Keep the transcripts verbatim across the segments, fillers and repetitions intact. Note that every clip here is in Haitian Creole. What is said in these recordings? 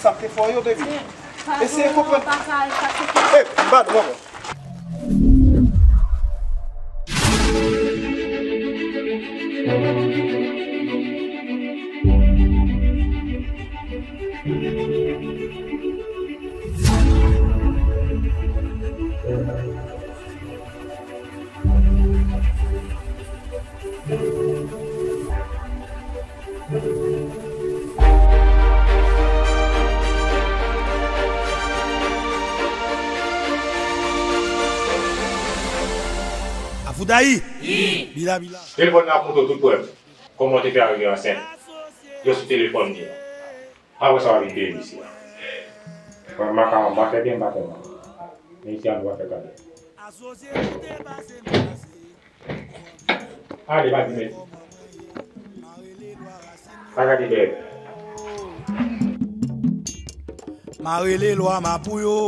Sa k te fè w yo, baby. Eseye konprann. Hey, m pa nou, manman. Afoudayi! Bila bila! Telefòn nan ap montre w tout prèv. Kòman w te fè a rive ansent? Yo sou telefòn li an. Apre sa, w a vin peye misye. Mwen, m pa ka, m pa fè byen, m pa fè mal. Men isi a, nou pa fè kado. Ale, pa di mèsi. Pa gade dèyè. M a rele lwa Mapou yo.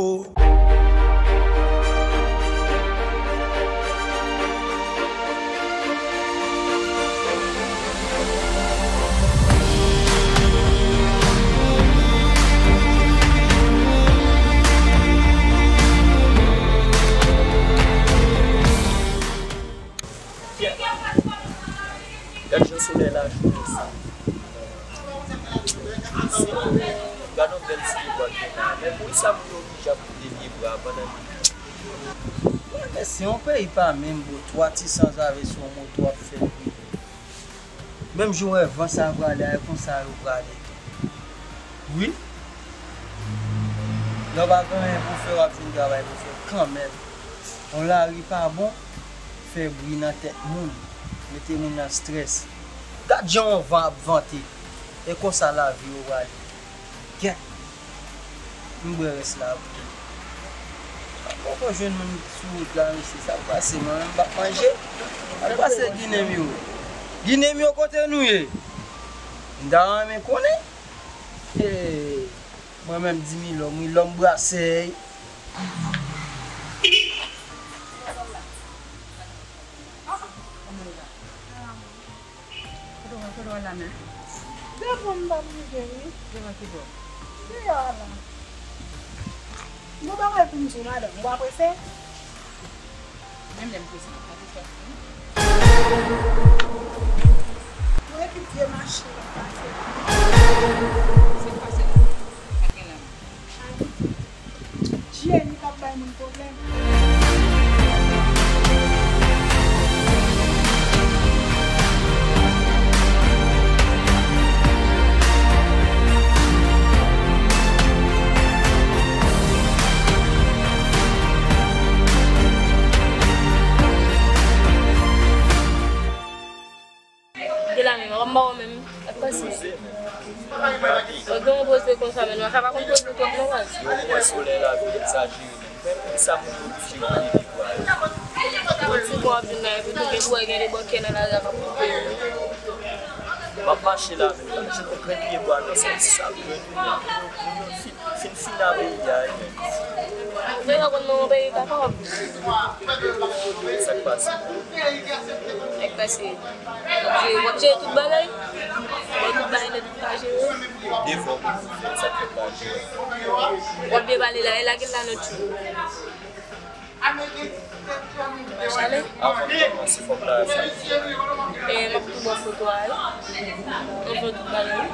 Gad jan solèy la cho mesye. Gad yon bèl ti pye bwa ki gen la. Men poukisa moun yo oblije ap koute pye bwa pandan li. Wè, men se yon peyi pa menm, bro. Twa ti sanzave sou yon moto ap fè bri. Menm jan w wè van sa prale a, e konsa yo prale tou. Wi. Lè w pa gen anyen pou fè, w ap jwenn travay pou fè kanmenm. Yon lari pa bon, fè bri nan tèt moun, mete moun nan estrès. Gad jan yon van ap vante, e konsa lavi yo prale. Kèt! M bwè rès la pou ou. M poko jwenn moun sou wout la, mesye. Sa k pase, mwen menm m p ap manje? Sa k pase, Ginen m yo? Ginen m yo, kote nou ye? M ta renmen konnen. Hey, mwen menm di mi lòm, wi, lòm brasèy. Kote w, kote w al la menm? Devan m t ap rive wi. Devan ki bò? Deyò a la. Gon bagay pou m di w, madanm, ou pa prese? Menm lè m prese, m ap pase sou aksyon. Ou etidye machin nan pase la. Se k pase la? Sa k gen la menm? Jenny k ap bay moun pwoblèm. De la menm, w ap ba w menm. Sa k pase? Ou gen yon poze konsa, men nou sa pa konn poze twòp non, baz. Yo wè solèy la vin egzajere menm. Menm pou sa moun yo oblije kouri pi bwa yo. Yon ti bwa w ap jwenn la, epi tou gen bwa, gen de bòkyè nan lari a k ap koupe yo. M ap mache la menm, la, jan yon grenn pye bwa nan sa, sa grenn wi menm. Moun yo fin, fin, fin nan peyi a wi menm. Ou deja konn nan yon peyi kapab. Sa k pase? Sa k pase? W ap jere, w ap jere tout bagay? Bon, tout bagay nèt ou ka jere? Devan w pou fè sa k fè pa jere. W ap debale la, e lage l la nan tchou. Chale? Avan m kòmanse, fò m ta fè. E, m ap tou ba w foto a, wi. Mwen fè tout bagay, wi.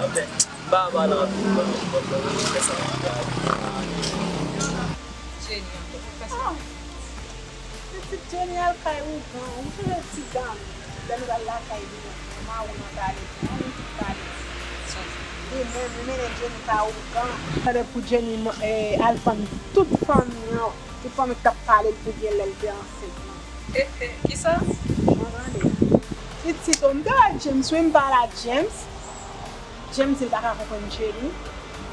Anfen, m pa pale anpil, ban m, ban m, ban m fè sa m ap fè a. Jenny ankò, sa k pase? Pitit Jenny al kay ougan. Ou sonje ti dam, lè nou t al lakay li, manman ou nan pale, manman ou tout pale. Li menm, li mennen Jenny kay ougan. Fade pou Jenny, eh, al fann tout fanmi an, tout fanmi ki t ap pale l pou byen lè l te ansent lan. Eh, eh, kisa? Mwen tande. Pitit, oh, m te wè James, wi, m pale a James. James di l pa ka konprann Jenny.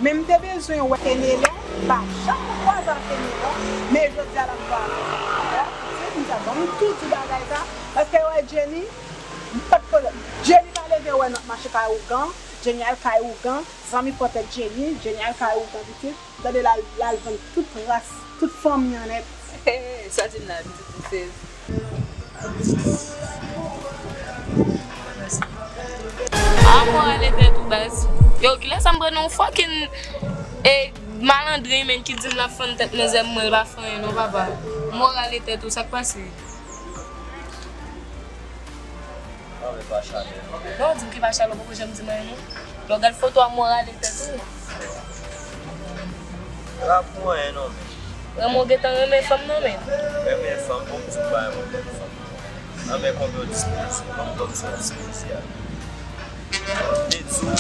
Men m te bezwen wè Kenelon, m pa janm kwaze ak Kenelon, men jodi a la m kwaze. Wè, se konsa, ban m tou di bagay sa, paske wè Jenny, m pa t konnen. Jenny pa leve wè n ap mache kay ougan, Jenny al kay ougan, zanmi pran tèt Jenny, Jenny al kay ougan pitit, tande l al, l al vann tout ras, tout fanmi an nèt. Sa di m la, pitit, m sezi. A, Mwen rale tèt ou, baz. Yo, kilè sa m pran nan yon fucking, e, malandren, menm ki di m l ap fann tèt manzè m, mwen, l pa fè anyen non, papa. Mwen rale tèt ou, sa k pase? Anben, pa chalè non. Non, di m ki pa chalè, ou poko janm di m anyen non. Lè w gad foto a, mwen rale tèt ou. E pa pou anyen non, men. Renmen w gentan renmen fanm nan, men. Renmen fanm, bon, m di w pa renmen fanm. Anben, konbyen w dispoze? Ban m kòmsi w dispoze a. M te di w,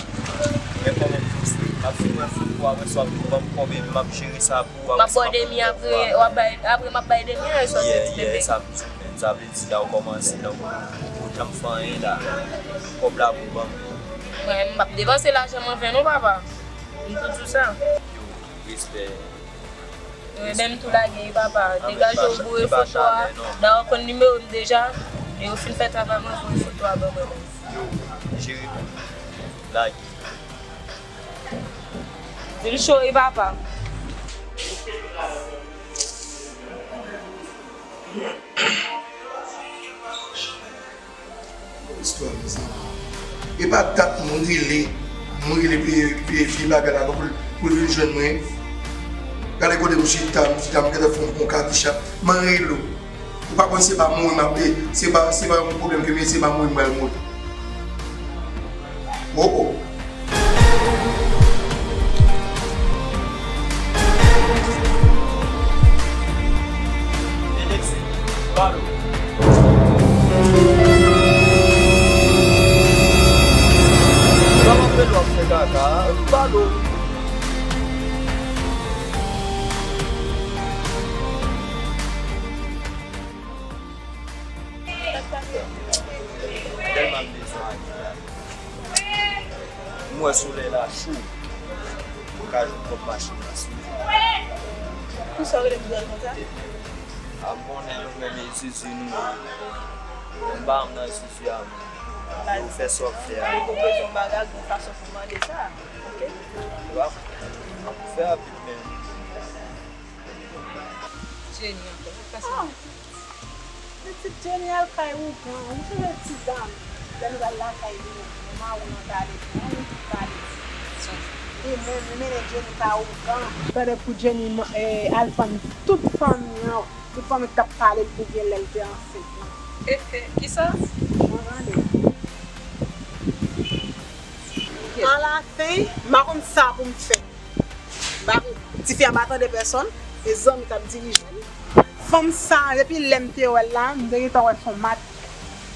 men kòman m di w, m ap fin wè foto a, apre sa w ap ban m kòb epi m ap jere sa pou ou, m ap ba w de mil, apre, w ap bay, apre m ap bay de mil, sa w te di, bebe. Yeah, yeah, sa m di w, men. Sa vle di la ou kòmanse, donk ou janm fè anyen la. Kòb la pou ban m. Mwen, m p ap depanse lajan m anven non, papa. M tou di w sa. Yo, respè. Yo, ebyen, m tou lage wi, papa. Degaje w, voye foto a. Dayè, w konn nimewo m deja. Lè yo fin fè travay mwen, voye foto a ban mwen. Yo, jere tou. Lage. Di l cho wi, papa. Istwa, mezanmi. E pa dat mwen rele, mwen rele vye, vye, vye bagay la pou, pou l vin jwenn mwen. Gade kote m chita, m chita, m gentan fè yon, yon katicha. Mwen rele w. Ou pa konn se pa mouri m ap, e, se pa, se pa yon pwoblèm ke m ye, se pa mouri m pral mouri. Oh, oh. Alexis, balo. Sa w ap fè l w ap fè kaka, balo. Tèlman m bezwen aji la. M wè solèy la cho. Pou ka jwenn kòb machin nan sou. Poukisa w rele m grann konsa? A bon, nèg yo menm e zuzu nou ye. M pa renmen nan zuzu a menm. Yo fè sa w ap fè a. Mwen bezwen yon bagay, yon fason pou mande sa. Oke? Fè rapid menm. Jenny ankò, sa k pase? Ah, pitit Jenny al kay ougan. Ou sonje ti dam, lè nou t al lakay li, yon mawon an t ale pran li, li t ale. Li menm, li mennen Jenny kay ougan. Tande pou Jenny, eh, al fann tout fanmi an, tout fanmi ki t ap pale l pou vye lè l te ansent lan. Eh, eh, kisa? Mwen tande. Alafen, m pa konn sa pou m fè. M pa konn, tifi a pa tande pèsonn, e zanmi k ap dirije l. Fanm sa, depi lè m te wè l la, m te gentan wè s on mat.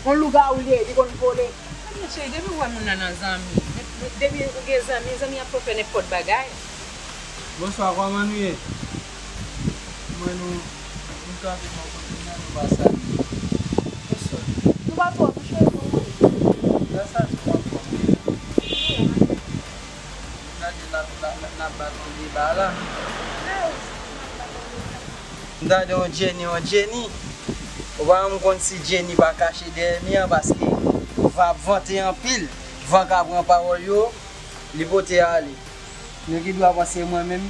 On lougawou li ye, li konn vole. Mesye, depi w wè moun nan nan zanmi, depi ou gen zanmi, zanmi ap fè w fè nenpòt bagay. Bonswa, kòman nou ye? Mwen nou, nou kanpe bò kote m nan, nou pa salye. Bonswa. Nou pa twò touche nou. Sa salye, nou pa twò. Gade n ap, n ap, n ap bat yon deba la. M tande yon Jenny, yon Jenny. Ou pa janm konn si Jenny pa kache dèyè mi an paske van ap vante anpil. Van ka pran pawòl yo, li pote ale. Nou gen dwa panse mwen menm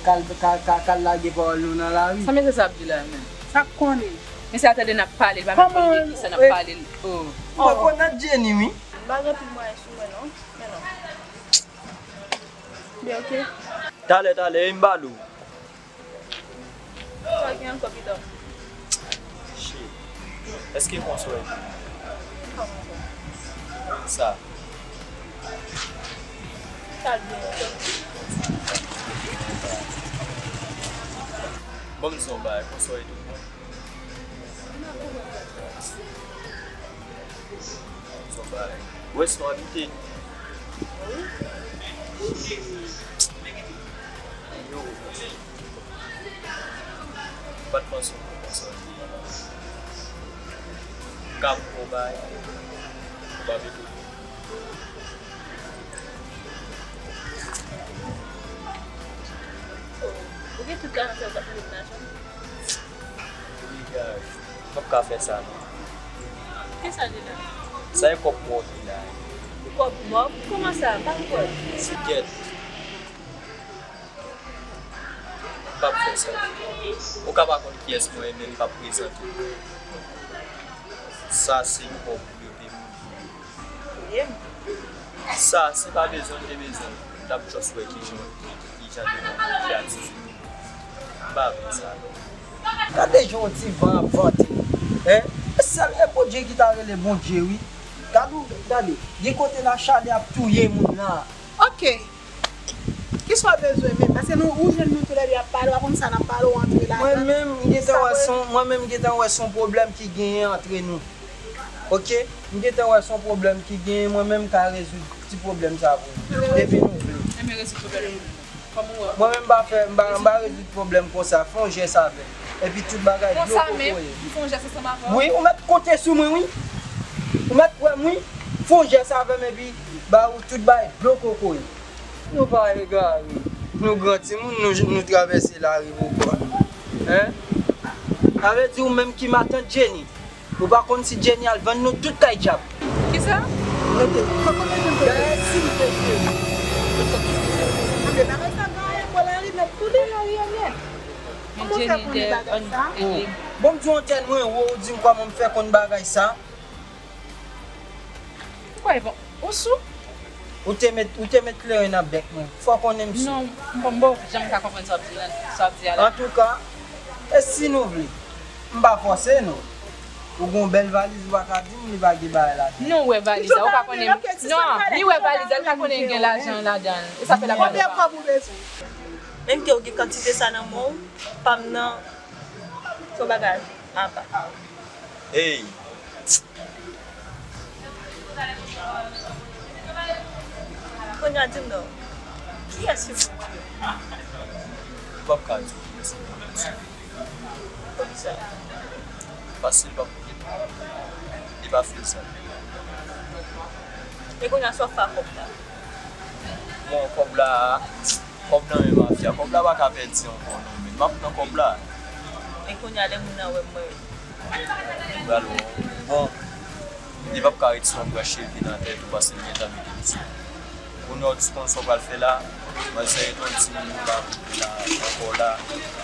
k al, k al, k al, k al lage pawòl nou nan lari. Sa mesye sa ap di la menm? Sa k konnen? Mesye a tande n ap pale, li pa menm konn de kisa n ap pale. Oh. Mwen konn nan Jenny wi. M pa gen anpil mwayen sou mwen non. Men non. Byen, oke. Talè, talè, e m ba l ou. Sa gen ankò pito? Shit. Èske konswè? Kòman sa? Sa. Sa byen. Bon, m di w yon bagay, konswè tou. Wès nou abite. Yo. M pa t panse w konn konsa. Ka pou bay. Ou pa vle tou. Ou gen tout lajan sa w t ap mete nan chanm? Wi, guys. M p ap ka fè sa, non. Kisa li la? Sa e kòb mò ki la. Kòb mò? Kòman sa? M pa konprann. Gèt. M p ap fè sa. Ou ka pa konn kiyès mwen ye, men m p ap prezante w. Sa se kòb pou yo te mouri. Ye m. Sa, si pa bezwen, m te bezwen, m t ap just wè kijan, kijan de moun ki atitid. M pa vle sa, non. Gade jan yon ti van ap vante. Hein? E sèl, e Bondye ki ta rele Bondye, wi. Gade, gade. Gen kote la chalè ap touye moun la. Ok. Kisa w bezwen menm? Paske nou, ou jwenn nou toulède ap pale, w pa konn sa n ap pale, w antre ladan l. Mwen menm, m gentan wè se yon, mwen menm, m gentan wè se yon pwoblèm ki genyen antre nou. Ok? M gentan wè se yon pwoblèm ki genyen, mwen menm m ka rezoud ti pwoblèm sa pou nou. Depi nou vle. Enben rezoud pwoblèm. Kòman w wè? Mwen menm m pa fè, m pa, m pa rezoud pwoblèm konsa. Fè yon jès avè m. Epi tout bagay dlo kokoye. Konsa menm, m fè yon jès ansanm avè w? Wi, ou mèt konte sou mwen, wi. Ou mèt kwè m, wi. Fè yon jès avè m epi ba ou tout bagay dlo kokoye. Nou pa egare. Nou gran timoun, nou, nou travèse lari pou kò nou. Hein? Sa vle di ou menm ki matant Jenny. Ou pa konn si Jenny al vann nou tout kay djab. Kisa? Rete. Pa konn rete. Gade si m te Jenny. Anben, bagay sa gaye, bò lari nèt tou li. Lari an nèt. Men Jenny de an. Bon, m di w antèn mwen wo, ou di m kòman m fè konn bagay sa. Ou kwè bon? Ou sou? Ou te met, ou te met kleren nan bèk mwen. Fò konnen m sou. Non, m pa, m pa janm ka konprann sa w ap di la, sa w ap di a la. Antouka, e si nou vle, m pa fòse nou. Ou gon bèl valiz, ou pa ka di m li pa gen bagay ladan. Nou wè valiz la, ou pa konnen. Non, li wè valiz la, li pa konnen gen lajan ladan l. E sa fè l ap pale. Konbyen kòb ou bezwen? Menm ke w gen kantite sa nan men w, pa m nan, se yon bagay apa. Ey! Kounye a di m non. Kiyès ki pou m tiye? M p ap ka di w kiyès ki pou m tiye. Poukisa? Paske li p ap, li pa fè sa. E kounye a sa w fè ak kòb la? Bon, kòb la, kòb nan men mafya. Kòb la pa ka pèdi ankò non, men m ap pran kòb la. E kounye a lè moun nan wè m, mwen Pral wè w. Bon, li p ap ka ret sou yon branch epi nan tèt ou paske l gentan mete misye. Kounye a w di konn sa w pral fè la, mwen se yon ti moun la, la ankò la,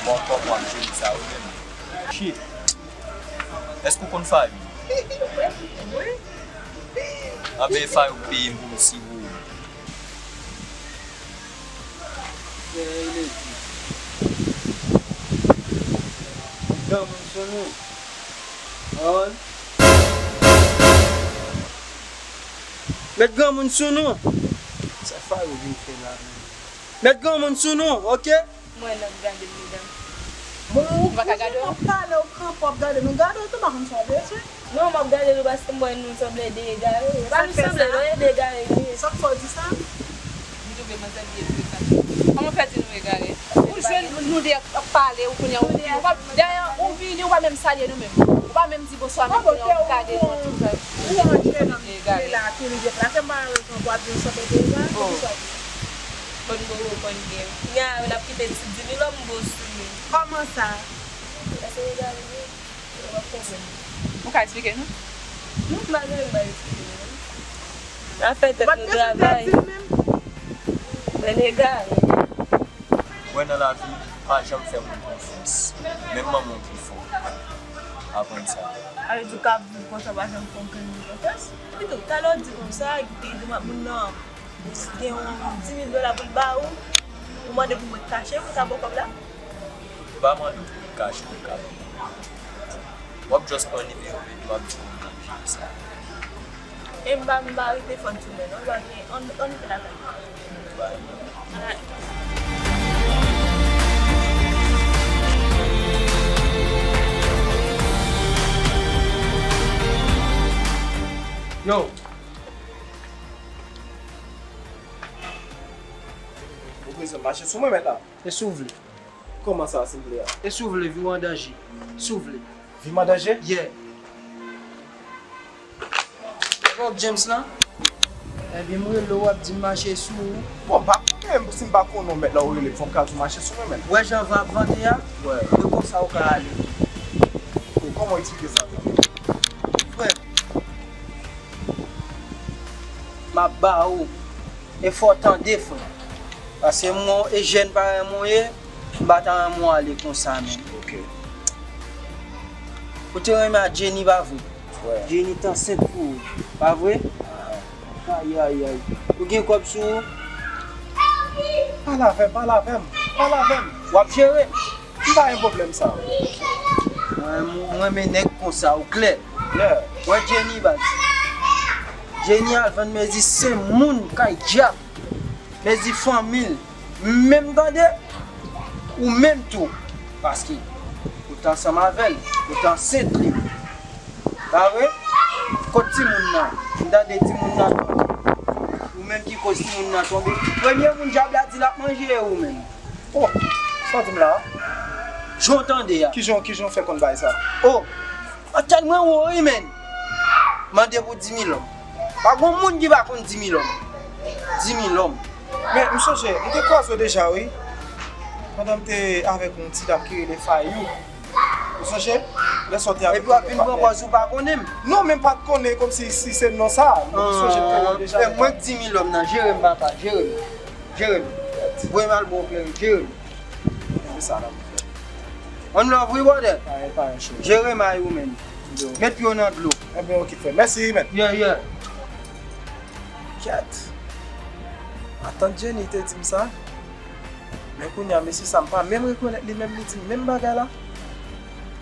bon, kòman w ap jere sa ou menm? Shit! Èske w konn Fayou? Wi. Anben Fayou k peye m pou m siwo w. Dèyè li di. Granmoun sou nou. Konprann? Met granmoun sou nou. Sa Fayou vin fè la menm? Met granmoun sou nou, ok? Mwen n ap gade l, medam. Bon, ou pa ka gade w? Ou pale, ou kanpe, w ap gade nou. Gade w tou, pa konn sa w bezwen. Non, m ap gade nou paske m wè nou sanble de egare. Pa nou sanble, non, e de egare nou ye. Sa k fè w di sa? M twouve manzè byen frekant. Kòman w fè di nou egare? Ou jwenn nou de ap pale, ou kounye a, ou vini, ou pa, dayè, ou vini, ou pa menm salye nou menm. Ou pa menm di bonswa, menm kounye a, ou gade nou an tout tan. Ou an jenòm ki la, ki deplase, m pa rezon pou w ap di nou sanble de egare, poukisa w di sa? Konn gwo konn gen. Kounye a, n ap kite ti di mil lòm bo sou nou. Kòman sa? Paske egare nou ye. Ou pa konprann. Ou ka eksplike nou? Non, m pa gen anyen m pral eksplike nou, non. N ap fè tèt nou travay. Mwen egare. Mwen nan lavi, pa janm fè moun konfyans. Menm manman w pi fò. Aprann sa. Sa vle di w ka ap viv konsa, pa janm fè okenn moun konfyans? Pito, talè w di konsa, ki te di m ap moun nan gen yon dis mil dola pou l ba ou, ou mande pou mwen kache pou w ta ba w kòb la? M pa mande w pou w kache pou w ka ban mwen. W ap just pran nimewo m epi w ap di m pou m jere sa. E m pa, m pa rete fann sou men non, pa gen, ann, ann fè lakay. Alright. Yo! Ou bezwen mache sou mwen mèt la? E si w vle? Kòman sa, si m vle a? E si w vle, vi w an danje. Si w vle. Vi m an danje? Yeah. Fòk James lan. Ebyen, m rele w, w ap di m mache sou ou. Bon, m pa konnen, si m pa konnen w mèt la, ou rele m, fò m ka di w mache sou mwen mèt. Wè jan van ap vante a? Wè. E konsa ou ka ale. Kòman w eksplike sa? Frè m, m ap ba ou. E fò w tande, frè. Paske mwen, e jèn parèy mwen ye, m pa ta renmen w ale konsa menm. Ok. Ou te renmen a Jenny, pa vre? Wè. Jenny t ansent pou ou, pa vre? Ah. Ay, ay, ay. Ou gen kòb sou ou? Pale avè m, pale avè m, pale avè m. W ap jere? M pa gen pwoblèm sa. Mwen, mwen renmen nèg konsa, ou klè? Klè. Mwen Jenny baz. Jenny al vann mezi senk moun kay djab. Mezi fanmi l. Menm tande, ou menm tou. Paske ou t ansanm avè l, ou t ansent li. Pa vre? Kot timoun nan? M tande timoun nan tonbe. Ou menm ki koz timoun nan tonbe. Premye moun dyab la di l ap manje e ou menm. Oh, sa w di m la? Jan w tande a. Kijan, kijan w fè konn bagay sa? Oh, antèn mwen wo wi, menn. Mande pou di mil lòm. Pa gon moun ki pa konn di mil lòm. Di mil lòm. Men, m sonje, m te kwaze w deja, wi. Pandan m te avèk yon ti dam ki rele Fayou. Ou sonje? Lè sa w te avèk... Epi w ap vin pran pòz ou pa konnen m. Non, men m pa t konnen kòmsi si se non sa. M sonje m te wè w deja. Mwen k di mil lòm nan, jere m, papa, jere m. Jere m. Voye m al bò klere, jere m. Mete sa la pou fè. One love, wi, brother. Parèy, parèy, cheri. Jere may ou, menn. Met pye w nan dlo. Ebyen, oke, frè. Mèsi, wi, menn. Yeah, yeah. Kèt. Matant Jenny te di m sa. Men kounye a, mesye sa, m pa menm rekonèt li, menm li di m menm bagay la.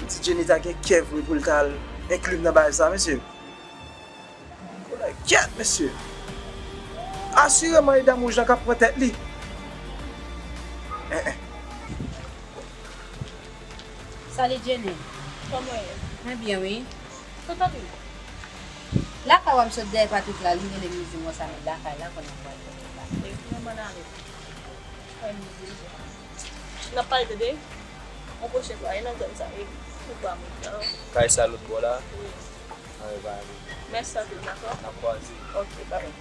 Li di Jenny ta gen kè vre pou l ta al enkli m nan bagay sa, mesye. Kounye a, kèt, mesye. Asireman, e dam wouj lan k ap pran tèt li. En, en. Salut, Jenny. Kòman w ye? Mwen byen, wi. Kot Patrick? Lakay w, m sot dèyè Patrick la, li rele m, li di m konsa, men lakay la, konnen m pral kote la. E, kòman ale? Fè m di. N ap pale tande? Yon pwochen fwa, e nan zòn sa, e pou pa mwen nan. Kay sa lòt bò la? Wi. Anben, pa gen pwoblèm. Mèsi anpil, dakò? N ap kwaze. Oke, babay.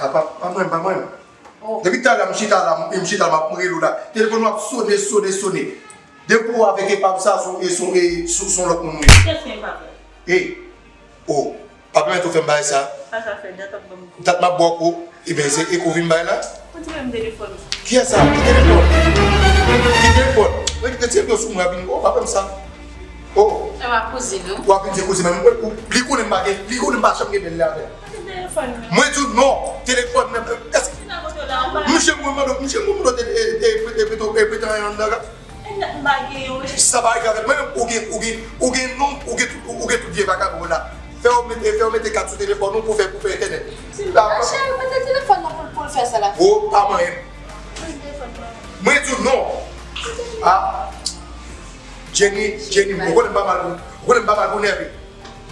A, pa, pa mwen, pa mwen. Oh. Depi talè m chita la, m, m chita la, m ap rele w la. Telefòn w ap sone, sone, sone. Depi w avèk epam sa, son, e son, e son, son lòt moun wi. Kiyès ki epam? E, oh, pa pèmèt ou fè m bagay sa. Sa sa fè, dat ap ban m kou. Dat m ap ba w kou. Ebyen, se Eko vin bay la. Retire m telefòn ou. Kiyès sa? Ki telefòn? Ki telefòn? Retire pye w sou mwen, vin. Oh, pa fè m sa. Oh. E w ap kouzin ou? W ap vin di kouzin mwen. Ou, li konnen m pa gen, li konnen m pa janm gen bèl lè avè l. Retire telefòn nan. Mwen di w non. Telefòn nan, èske misye mwen mande, misye mwen mande e, e, e, e, e, e, e, e, e, e, e, e, e, e, e, e, e, Sa pa regle avèk mwen menm, ou gen, ou gen, ou gen non, ou gen tout, ou gen tout vye vagabon la. Fè yo mete, fè yo mete kat sou telefòn ou pou fè, pou fè entènèt. Cheri, mete telefòn nan pou, pou l fè sa l ap fè. Oh, pa manyen m. Mwen di w non. Ah. Jenny, Jenny, ou konnen m pa mal, ou konnen m pa mal pou nève.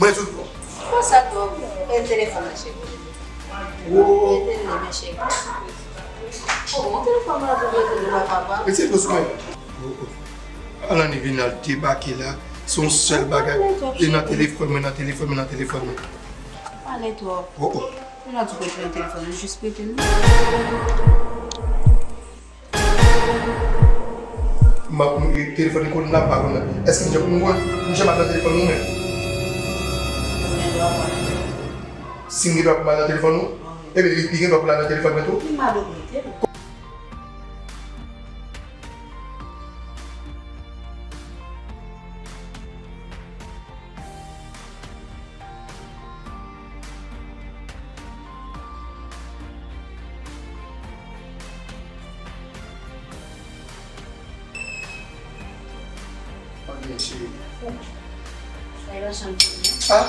Mwen di w non. Konsa tou, e telefòn nan, cheri. Oh. Mete l men, cheri. Oh, yon telefòn mwen ap mete l la, papa. Mete l sou mwen. Oh, oh. Alani vin al debake la. Se yon sèl bagay. Li nan telefòn mwen, nan telefòn mwen, nan telefòn mwen. Pale twòp. Oh, oh. Ou nan tou prete yon telefòn, ou jis prete l. M ap, m, telefòn li konn la, m pa konn la. Èske m jan pou m wè? M jan m ap nan telefòn ou menm? Si m gen dwa pou m al nan telefòn ou? Ebyen, li, li gen dwa pou l al nan telefòn mwen tou? Li mal oprete l. Anyen, cheri. Sa e machann pou mwen. Ah,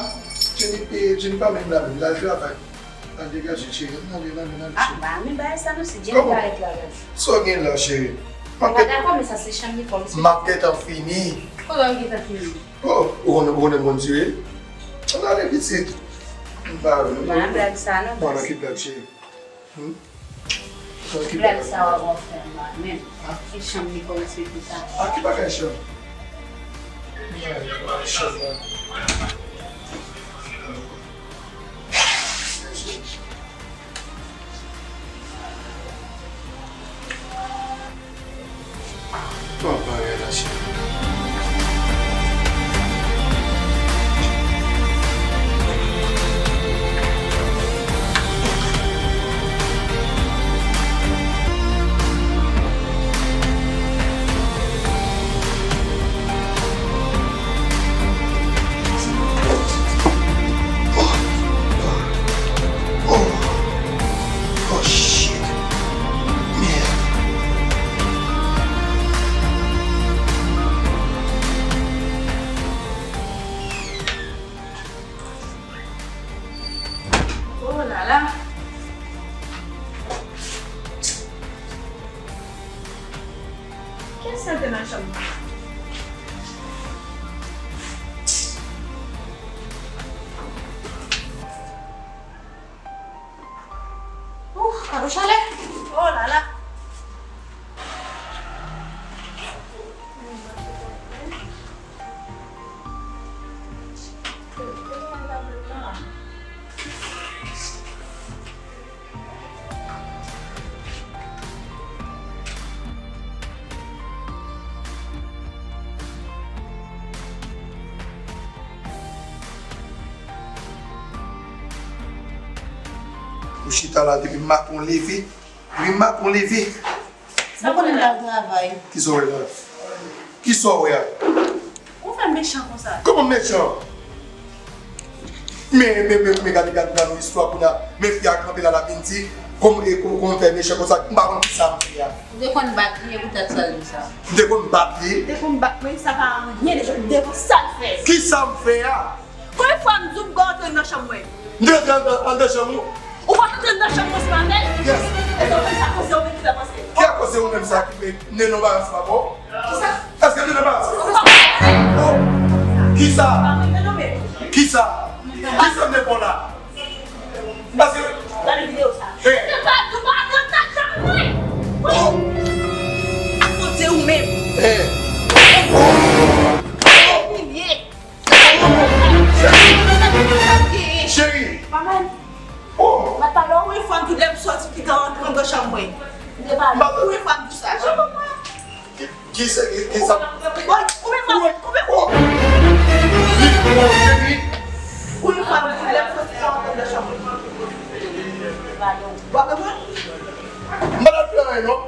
Jenny, eh, Jenny pa menm la menm, l al travay. Al degaje, cheri. Ann ale, ann ale, ann ale, cheri. Ah, ba, men bagay sa non, si Jenny pa ret la, baz. Sa w gen la, cheri? M pa dakò, men sa se chanm li fò, mesye. M ap gentan fini. Kote w gentan fini? Oh, ou konnen, ou konnen m konn tire? Ann ale pitit. M pa vle. Ba, blag sa non, baz. Bon, nan ki blag, cheri? Hmm? Blag sa w ap fè m la menm. Ah. Ki chanm li kòmanse pou sa? Ah, ki bagay chanm? Ki bagay chanm la? Bon, bagay la, cheri. Chita la depi maten w leve. Depi maten w leve. Sa konnen m al travay. Kisa w wè la? Kisa w wè a? Ou fè mechan konsa. Kòman mechan? Men, men, men, men gade, gade, gade yon istwa kounye a. Men fi a kanpe la, l ap vin di, kòman, e, kòman, kòman m fè mechan konsa? M pa konn kisa m fè a. Ou te konn bat li, e poutèt sa l di sa. M te konn bat li? Ou te konn bat mwen, sa pa anyen deja, devan sa l fè. Kisa m fè a? Konbyen fwa m di w m pa antre nan chanm mwen? M te antre anndan, anndan chanm ou? Ou pa antre nan chanm mwen, se pa vre? Yes. E donk, sa koze ou menm ki fè panse. Ki a koze ou menm sa ki fè ne non ba sa bon? Kisa? Èske m te nan baz? Oh! Kisa? Kisa? Kisa m te fè w la? Èske... Gade videyo sa. Eh! Se pa, se pa nan tèt sa mwen! Oh! Kote ou menm? Eh! Ou imilye! Cheri! Cheri! Maman! Oh! Mwen pale w wi, fò m di lè m sòti ki te antre anndan chanm mwen. M te pale w wi, fò m di sa. Ki, ki se, ki, ki sa? Bon, koupe fò, koupe fò. Li, bon, cheri. Wi, fò m di lè m sòti ki te antre anndan chanm mwen. M pa konprann. M pa t ap fè anyen, non.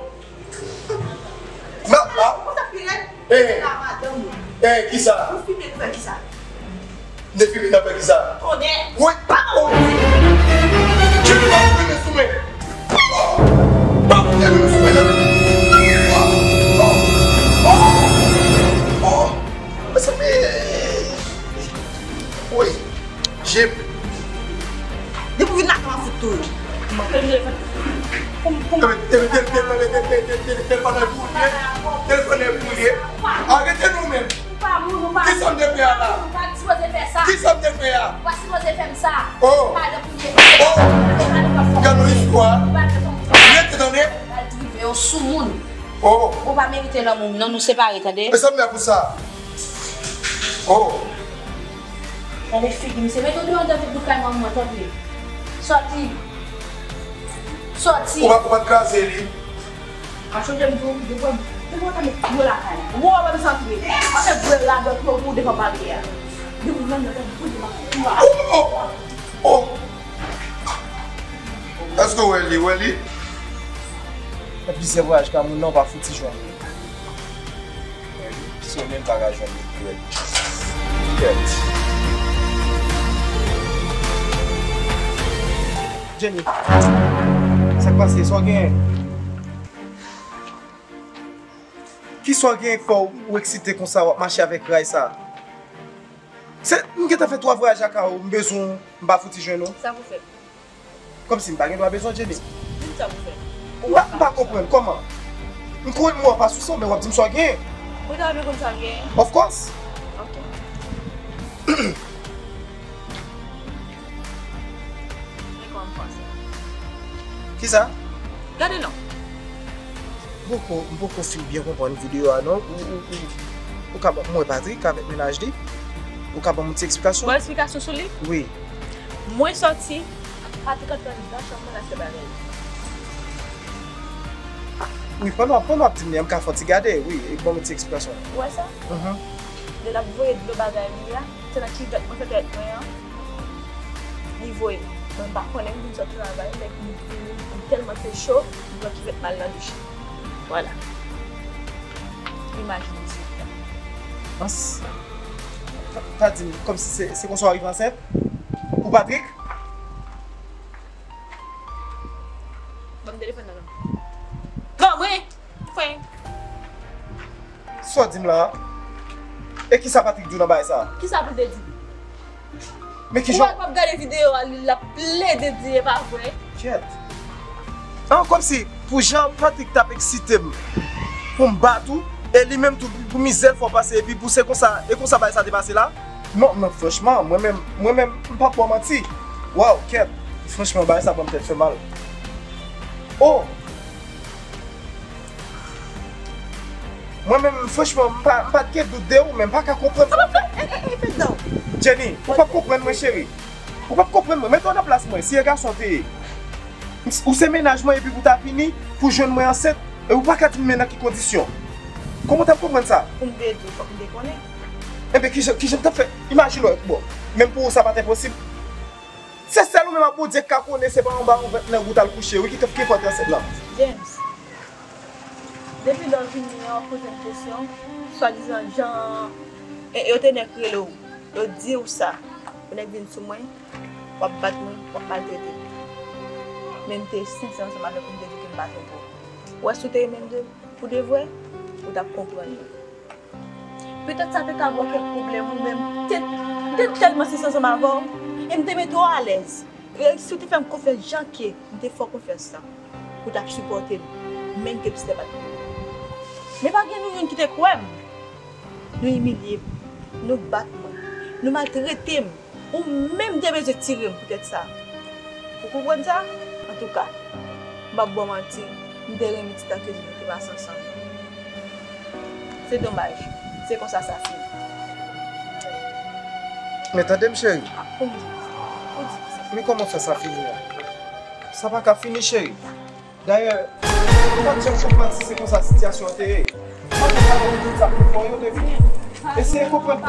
Mè, ah. Konsa pi rèd. Eh. La madanm ou. Eh, kisa? Ou fime pou fè kisa? M te fime nan fè kisa? Tonnè. Wi. Pa bon. Jezi pa fime sou mwen. Oh. Pa fime sou mwen, non. Oh. Oh. Oh. Oh. Mezanmi. Wi. Jim. Depi w vin lakay m ap fout touye w. Telefòn nan pou l ye. Telefòn nan pou l ye. Arete nou menm. Ou pa moun, ou pa... Kisa m te fè a la? Ou pa sipoze fè sa. Kisa m te fè a? Ou pa sipoze fè m sa. Oh. Madan pou l ye. Oh. Gade yon istwa. Rete tande. Ou pa merite lanmou m non, nou separe tande. E sa m fè pou sa? Oh. Gade figi misye, mete w deyò anndan vit bout kay manman w, tanpri. Sòti. Sòti. Ou pa, ou pa t kraze li. A chonje m di w, depi w, depi w ta met pye w lakay la. Ou wè w pa bezwen antre. Pase vre radòt pou ou devan baryè a. Depi w nan nan bout de makou a. Oh, oh, oh. Èske w wè li, wè li? Fè plizyè vwayaj ka moun nan, w pa fouti jwenn li. Semèn pa ka jwenn li pou rèd. Kèt. Jenny, sa k pase? Sa w genyen? Kisa w genyen k fè w eksite konsa, w ap mache avèk ray sa? Se, m gentan fè twa vwayaj ak ou, m bezwen w, m pa fouti jwenn ou. Sa pou fèt? Kòmsi m pa gen dwa bezwen w, Jenny. Di m sa pou fè. M pa, m pa konprann, kòman? M konnen m wè w pa sou sa, men w ap di m sa w genyen. Mwen ta renmen konn sa w genyen. Of course. Ok. Men kòman m panse. Kisa? Gade non. M poko, m poko fin byen konprann videyo a non. Ou, ou, ou, ou ka ban mwen Patrick avèk mennaj li? Ou ka ban m yon ti eksplikasyon? Bon, eksplikasyon sou li? Wi. Mwen sòti, Patrick antre anndan chanm mwen l ap fè bagay. Wi, pandan, pandan w ap di m li an, m ka fè yon ti gade, wi, e ban m yon ti eksplikasyon. Ou wè sa? Mhm. Lè l ap voye dlo bagay li a, se nan kivèt mwen fè tèt mwen an, li voye. Mwen m pa konnen, m vin sot travay, lè m vini, m tèlman te cho, m pran kivèt m al nan douch. Vwala. Imajine sa. Ans. Pa, pa di m, kòmsi se, se konsa w rive ansent? Pou Patrick? Ban m telefòn nan non. Ban mwen! Fwen! Sa w di m la a? E kisa Patrick di w nan bagay sa a? Kisa pou l te di? Men ki jan... Ou wè l p ap gade videyo a, li l ap plede di e pa vre. Kèt. An, kòmsi, pou jan Patrick t ap eksite m, pou m bat ou, e li menm tou, pou mizè l fè w pase, epi pou se konsa, e konsa bagay sa te pase la? Non, men franchman, mwen menm, mwen menm, m p ap ba w manti. Waw, kèt. Franchman, bagay sa ban m tèt fè mal. Oh! Mwen menm, franchman, m pa, m pa t gen dout de ou, men m pa ka konprann. Sa p ap fè, e, e, e, fè dan. Jenny, ou p ap konprann mwen, cheri. Ou p ap konprann mwen. Mete w nan plas mwen, si e gason w te ye. Ou se mennaj mwen, epi pou w ta vini, pou w jwenn mwen ansent, e ou pa ka di m men nan ki kondisyon. Kòman w t ap konprann sa? Pou m te di w, fòk m te konnen. Enben, kijan, kijan m t ap fè? Imajine w, bon, menm pou ou, sa pa t enposib. Se sèl Menm ak Bondye k ka konnen se pa anba yon vant nèg ou t al kouche wi ki, ki pote ansent lan. James, depi lè w vini an w ap poze m kesyon, swadizan jan e, yo te nèk rele w, yo di w sa, pou nèk vin sou mwen, w ap bat mwen, w ap maltrete m. Men m te sensè ansanm avèk ou, m te di ke m pa twonpe w. Ou wè si w te renmen m de, pou de vrè, ou t ap konprann mwen. Petèt sa te ka ba w kèk pwoblèm ou, men m te, m te tèlman sensè ansanm avè w, e m te mete w alèz. E si w te fè m konfyans jan ke m te fè w konfyans lan, ou t ap sipòte m, menm ke m te bat mwen. Men pa gen nou youn ki te kwè m. Nou imilye m, nou bat mwen, nou maltrete m. Ou menm te bezwen tire m poutèt sa. Ou konprann sa? Antouka, m p ap ba w manti, m te renmen ti tan ke nou te pase ansanm. Se domaj, se konsa sa fini. Men tande m cheri. Pou m di, pou di sa. Men kòman fè sa fini an? Sa pa ka fini cheri. Dayè, m pa t janm konprann si se konsa sitiyasyon an te ye. M pa t janm konprann tout sa pou fò yo te fini. Eseye konprann.